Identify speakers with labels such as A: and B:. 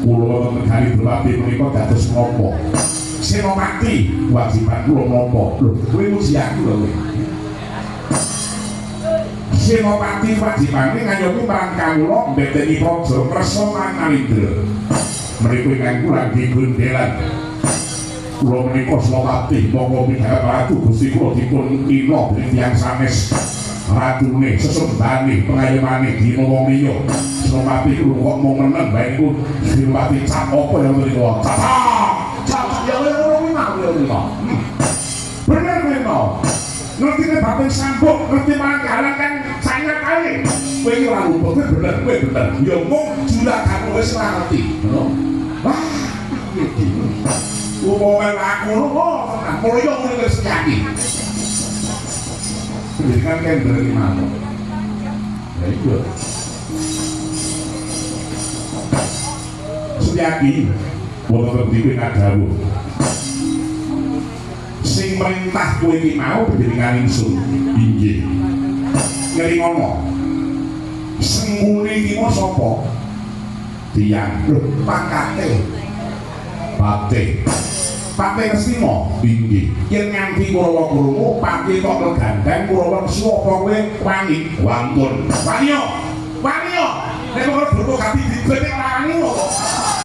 A: Kula wonten negari Drupadi menika dados napa? Senopati wajiban kula napa? Lho, kowe muji aku lho kowe. Senopati wajibane ngayomi marang kawula mbedeni praja Kresna marang Nalindra. Mriku ingkang kula digundelan. Kula menika Senopati monggo midharet ratu Gusti kula dipun ina dening tiyang sanes. Ratune sesembahane pengayomane dina wong liya. Senopati kula kok mung meneng bae niku Senopati cap apa ya mriku? Cap. Cap ya ngono kuwi mau ya kuwi mau. Bener kuwi mau. Ngerti nek bapak sambuk, ngerti mangkalan kan sangat kali. Kowe iki ora lupa, kowe bener, kowe bener. Ya mung juraganmu wis ora ngerti. Ngono. Wah, piye iki? Upama aku ngono, tenan mulya ngono wis sejati. Pendidikan kender iki mau. Ya iya. Sejati wonten dhewe ngadhawuh. Sing merintah kowe iki mau panjenengan ingsun. Inggih. Ngelingono. Sengkuni iki mau sapa? Tiyang. Lho, pangkate. Patih. Patih Ngastina. Inggih. Yen nganti Kurawa krungu patih kok legandeng Kurawa nesu apa kowe wani? Wantun. Wani yo. Wani yo. Nek kok durung gati dibetik ora wani kok.